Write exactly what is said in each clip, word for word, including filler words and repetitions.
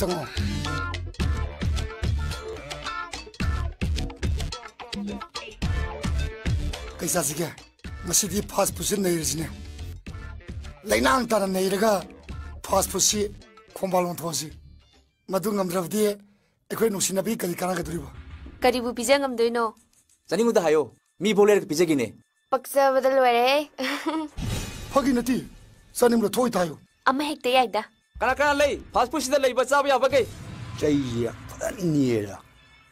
ꯇꯪꯉꯣ꯫ ꯀꯩ ꯆꯥꯁꯤꯒꯦ? ꯉꯁꯤꯗꯤ ꯐꯥꯁ ꯐꯨꯗꯁꯤ ꯅꯩꯔꯁꯤꯅꯦ꯫ ꯂꯩꯅꯥꯡ ꯇꯥꯅ ꯅꯩꯔꯒ ꯐꯥꯁ ꯐꯨꯗꯁꯤ ꯈꯣꯡꯕꯥꯜ ꯑꯣꯟꯊꯣꯛꯑꯁꯤ꯫ ꯃꯗꯨ ꯉꯝꯗ꯭ꯔꯕꯗꯤ ꯑꯩꯈꯣꯏ ꯅꯨꯡꯁꯤꯅꯕꯒꯤ ꯀꯔꯤ ꯀꯥꯟꯅꯒꯗꯧꯔꯤꯕ? ꯀꯔꯤꯕꯨ ꯄꯤꯖ ꯉꯝꯗꯣꯏꯅꯣ? ꯆꯥꯅꯤꯡꯕꯗ ꯍꯥꯏꯌꯣ, ꯃꯤ ꯐꯥꯎ ꯂꯩꯔꯒ ꯄꯤꯖꯒꯦꯅꯦ꯫ ꯄꯛꯆꯕꯗ ꯂꯣꯏꯔꯦꯍꯦ꯫ ꯐꯥꯒꯤ ꯅꯠꯇꯦ, ꯆꯥꯅꯤꯡꯕꯗ ꯊꯣꯛꯏ ꯊꯥꯏꯌꯨ꯫ ꯑꯃ ꯍꯦꯛꯇ ꯌꯥꯏꯗ꯫ ꯀꯅꯥ ꯀꯅꯥ ꯂꯩ? ꯐꯥꯁ ꯐꯨꯗꯁꯤꯗ ꯂꯩꯕ ꯆꯥꯕ ꯌꯥꯕꯈꯩ꯫ ꯆꯩꯁꯦ ꯐꯖꯅ ꯅꯤꯔꯦꯗ꯫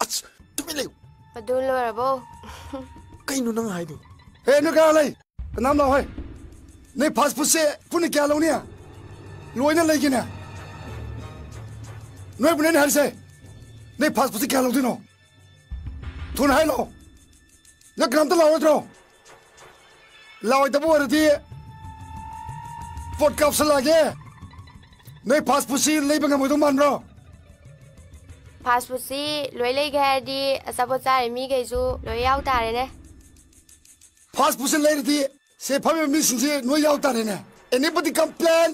ꯑꯁ, ꯇꯨꯃꯤꯟ ꯂꯩꯌꯨ꯫ ꯑꯗꯨ ꯂꯣꯏꯔꯕꯣ? ꯀꯩꯅꯣ ꯅꯪ ꯍꯥꯏꯗꯣ? ꯍꯦ, ꯅꯣꯏ ꯀꯅꯥ ꯂꯩ? ꯀꯅꯥꯝ ꯂꯥꯛꯑꯣꯍꯦ꯫ ꯅꯣꯏ ꯐꯥꯁ ꯐꯨꯗꯁꯦ ꯄꯨꯟꯅ ꯀꯌꯥ ꯂꯧꯅꯤ? ꯂꯣꯏꯅ ꯂꯩꯒꯦꯅꯦ꯫ ꯅꯣꯏꯕꯨꯅꯦ ꯑꯩꯅ ꯍꯥꯏꯔꯤꯁꯦ꯫ ꯅꯣꯏ ꯐꯥꯁ ꯐꯨꯗꯁꯦ ꯀꯌꯥ ꯂꯧꯗꯣꯏꯅꯣ? ꯊꯨꯅ ꯍꯥꯏ ꯂꯥꯛꯑꯣ꯫ ꯅꯪ ꯀꯅꯥꯝꯇ ꯂꯥꯛꯑꯣꯏꯗ꯭ꯔꯣ? ꯂꯥꯛꯑꯣꯏꯗꯕ ꯑꯣꯏꯔꯗꯤ ꯄꯣꯠ ꯀꯥꯞꯁꯜꯂꯛꯑꯒꯦ꯫ ꯅꯣꯏ ꯐꯥꯁ ꯐꯨꯗꯁꯤ ꯂꯩꯕ ꯉꯝꯃꯣꯏꯗꯧ ꯃꯥꯟꯕ꯭ꯔꯣ? ꯐꯥꯁ ꯐꯨꯗꯁꯤ ꯂꯣꯏ ꯂꯩꯒꯦ ꯍꯥꯏꯔꯗꯤ ꯑꯆꯥꯄꯣꯠ ꯆꯥꯔꯤ ꯃꯤꯈꯩꯁꯨ ꯂꯣꯏ ꯌꯥꯎ ꯇꯥꯔꯦꯅꯦ꯫ ꯐꯥꯁ ꯐꯨꯗꯁꯤ ꯂꯩꯔꯗꯤ ꯁꯦ ꯐꯝꯃꯤꯕ ꯃꯤꯁꯤꯡꯁꯤ ꯂꯣꯏ ꯌꯥꯎ ꯇꯥꯔꯦꯅꯦ꯫ Anybody complain?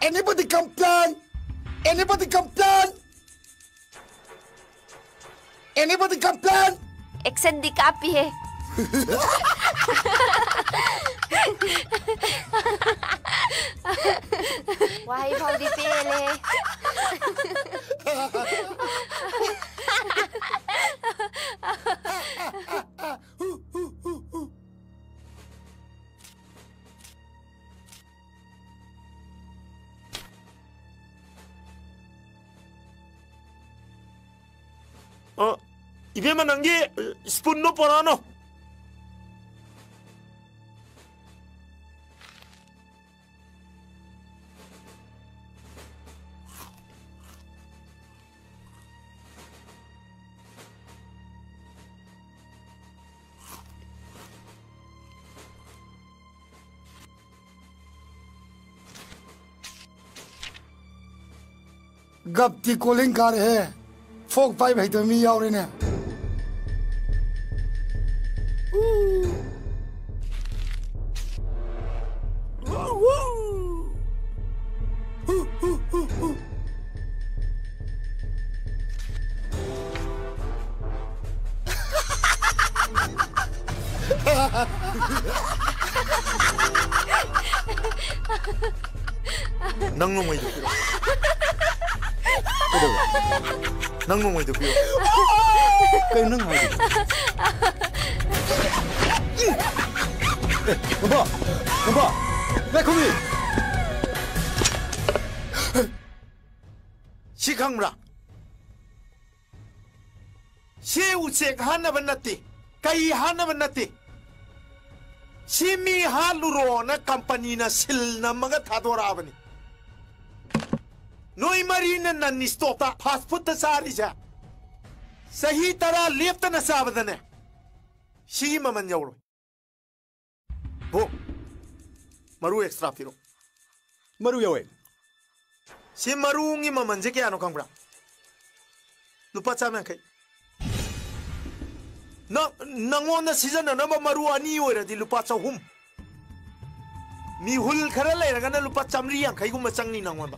Anybody complain? Anybody complain? Anybody complain? ꯑꯦꯛꯁꯟꯗꯤ ꯀꯥꯞꯄꯤꯍꯦ꯫ ꯋꯥꯍꯩ ꯐꯥꯎꯗꯤ ꯄꯦꯜꯂꯦ꯫ ꯑ, ꯏꯕꯦꯝꯃ, ꯅꯪꯒꯤ ꯁ꯭ꯄꯨꯟꯗꯣ ꯄꯣꯔꯛꯑꯅꯣ꯫ ꯒꯞꯇꯤ ꯀꯣꯂꯤꯡ ꯀꯥꯔꯦꯍꯦ꯫ ꯐꯣꯛ ꯄꯥꯏꯕ ꯍꯩꯇꯕ ꯃꯤ ꯌꯥꯎꯔꯦꯅꯦ꯫ ꯅꯪ ꯅꯣꯡꯃꯩꯗꯨ ꯄꯤꯔꯛꯑꯣ꯫ ꯀꯩꯗꯧꯕ? ꯅꯪ ꯅꯣꯡꯃꯩꯗꯨ ꯄꯤꯔꯛꯑꯣ꯫ ꯀꯩꯅꯣ ꯅꯪ ꯍꯥꯏꯗꯣ? ꯑꯦ, ꯅꯣꯡꯕ! ꯅꯣꯡꯕ! ꯉꯥꯏꯈꯣꯃꯤ! ꯁꯤ ꯈꯪꯕ꯭ꯔꯥ? ꯁꯤ ꯎꯆꯦꯛ ꯍꯥꯠꯅꯕ ꯅꯠꯇꯦ, ꯀꯩ ꯍꯥꯠꯅꯕ ꯅꯠꯇꯦ꯫ ꯁꯤ ꯃꯤ ꯍꯥꯠꯂꯨꯔꯣꯅ ꯀꯝꯄꯅꯤꯅ ꯁꯤꯜ ꯅꯝꯃꯒ ꯊꯥꯗꯣꯔꯛꯑꯕꯅꯤ꯫ ꯅꯣꯏ ꯃꯔꯤꯅ ꯅꯟ ꯁ꯭ꯇꯣꯞꯇ ꯐꯥꯁ ꯐꯨꯗꯇ ꯆꯥꯔꯤꯁꯦ, ꯆꯍꯤ ꯇꯔꯥ ꯂꯦꯞꯇꯅ ꯆꯥꯕꯗꯅꯦ, ꯁꯤꯒꯤ ꯃꯃꯜ ꯌꯧꯔꯣꯏ꯫ ꯕꯣ, ꯃꯔꯨ ꯑꯦꯛꯁꯇ꯭ꯔꯥ ꯄꯤꯔꯣ꯫ ꯃꯔꯨ ꯌꯧꯋꯦ꯫ ꯁꯤ ꯃꯔꯨꯒꯤ ꯃꯃꯜꯁꯦ ꯀꯌꯥꯅꯣ ꯈꯪꯕ꯭ꯔꯥ? ꯂꯨꯄꯥ ꯆꯥꯝ ꯌꯥꯡꯈꯩ꯫ ꯅꯪ, ꯅꯪꯉꯣꯟꯗ ꯁꯤꯖꯤꯟꯅꯅꯕ ꯃꯔꯨ ꯑꯅꯤ ꯑꯣꯏꯔꯗꯤ ꯂꯨꯄꯥ ꯆꯍꯨꯝ꯫ ꯃꯤꯍꯨꯜ ꯈꯔ ꯂꯩꯔꯒꯅ ꯂꯨꯄꯥ ꯆꯥꯝꯃꯔꯤ ꯌꯥꯡꯈꯩꯒꯨꯝꯕ ꯆꯪꯅꯤ ꯅꯪꯉꯣꯟꯗ꯫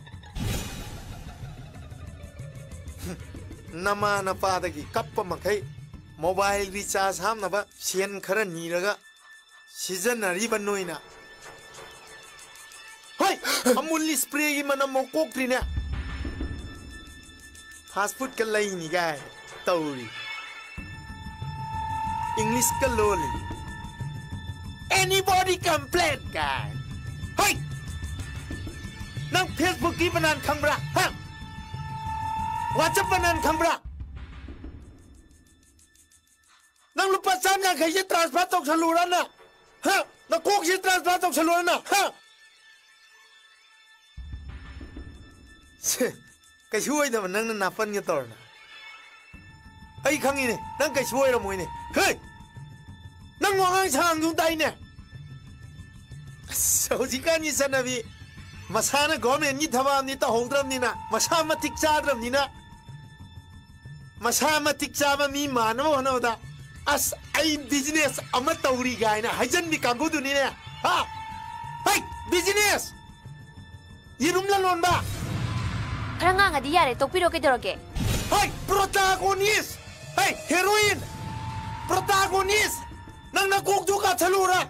ꯅꯃꯥ ꯅꯄꯥꯗꯒꯤ ꯀꯞꯄ ꯃꯈꯩ ꯃꯣꯕꯥꯏꯜ ꯔꯤꯆꯥꯔꯖ ꯍꯥꯞꯅꯕ ꯁꯦꯟ ꯈꯔ ꯅꯤꯔꯒ ꯁꯤꯖꯤꯟꯅꯔꯤꯕ ꯅꯣꯏꯅ꯫ ꯍꯣꯏ, ꯑꯃꯨꯜ ꯁ꯭ꯄ꯭ꯔꯦꯒꯤ ꯃꯅꯝ ꯃꯧ ꯀꯣꯛꯇ꯭ꯔꯤꯅꯦ꯫ ꯐꯥꯁ ꯐꯨꯗꯀ ꯂꯩꯅꯤ ꯀꯥꯏ ꯇꯧꯔꯤ꯫ ꯏꯪꯂꯤꯁꯀ ꯂꯣꯜꯂꯤ꯫ Anybody complain ꯀꯥꯏ꯫ ꯍꯩ! ꯅꯪ ꯐꯦꯁꯕꯨꯛꯀꯤ ꯕꯅꯥꯟ ꯈꯪꯕ꯭ꯔꯥ? ꯍꯥ? ꯋꯥꯆꯞ ꯕꯅꯥꯟ ꯈꯪꯕ꯭ꯔꯥ? ꯅꯪ ꯂꯨꯄꯥ ꯆꯥꯝ ꯌꯥꯡꯈꯩꯁꯦ ꯇ꯭ꯔꯥꯟꯁꯐꯔ ꯇꯧꯁꯜꯂꯨꯔꯅ? ꯍꯥ? ꯅꯀꯣꯛꯁꯦ ꯇ꯭ꯔꯥꯟꯁꯐꯔ ꯇꯧꯁꯜꯂꯨꯔꯅ? ꯍꯥ? ꯁꯦ, ꯀꯩꯁꯨ ꯑꯣꯏꯗꯕ ꯅꯪꯅ ꯅꯥꯄꯟꯒ ꯇꯧꯔꯅ꯫ ꯑꯩ ꯈꯪꯉꯤꯅꯦ, ꯅꯪ ꯀꯩꯁꯨ ꯑꯣꯏꯔꯝꯃꯣꯏꯅꯦ꯫ ꯍꯦ! ꯅꯪ ꯋꯥꯉꯥꯡ ꯁꯉꯥꯡꯗꯨ ꯇꯥꯏꯅꯦ꯫ ꯑꯁ, ꯍꯧꯖꯤꯛꯀꯥꯟꯒꯤ ꯆꯠꯅꯕꯤ, ꯃꯁꯥꯅ ꯒꯣꯔꯃꯦꯟꯒꯤ ꯊꯕꯛ ꯑꯃꯗꯤ ꯇꯧꯍꯧꯗ꯭ꯔꯕꯅꯤꯅ, ꯃꯁꯥ ꯃꯇꯤꯛ ꯆꯥꯗ꯭ꯔꯕꯅꯤꯅ, ꯃꯁꯥ ꯃꯇꯤꯛ ꯆꯥꯕ ꯃꯤ ꯃꯥꯟꯅꯕ ꯍꯣꯠꯅꯕꯗ, "ꯑꯁ, ꯑꯩ ꯕꯤꯖꯤꯅꯦꯁ ꯑꯃ ꯇꯧꯔꯤ" ꯀꯥꯏꯅ ꯍꯥꯏꯖꯟꯕꯤ ꯀꯥꯡꯕꯨꯗꯨꯅꯤꯅꯦ꯫ ꯍꯥ? ꯍꯩ, ꯕꯤꯖꯤꯅꯦꯁ! ꯌꯦꯔꯨꯝ ꯂꯂꯣꯟꯕ! ꯈꯔ ꯉꯥꯡꯉꯗꯤ ꯌꯥꯔꯦ, ꯇꯣꯛꯄꯤꯔꯣ ꯀꯩꯗꯧꯔꯒꯦ? ꯍꯩ, ꯄ꯭ꯔꯣꯇꯥꯒꯣꯅꯤꯁ! ꯍꯩ, ꯍꯦꯔꯣꯏꯟ! ꯄ꯭ꯔꯣꯇꯥꯒꯣꯅꯤꯁ! ꯅꯪ ꯅꯀꯣꯛꯇꯨ ꯀꯥꯞꯁꯜꯂꯨꯔꯥ?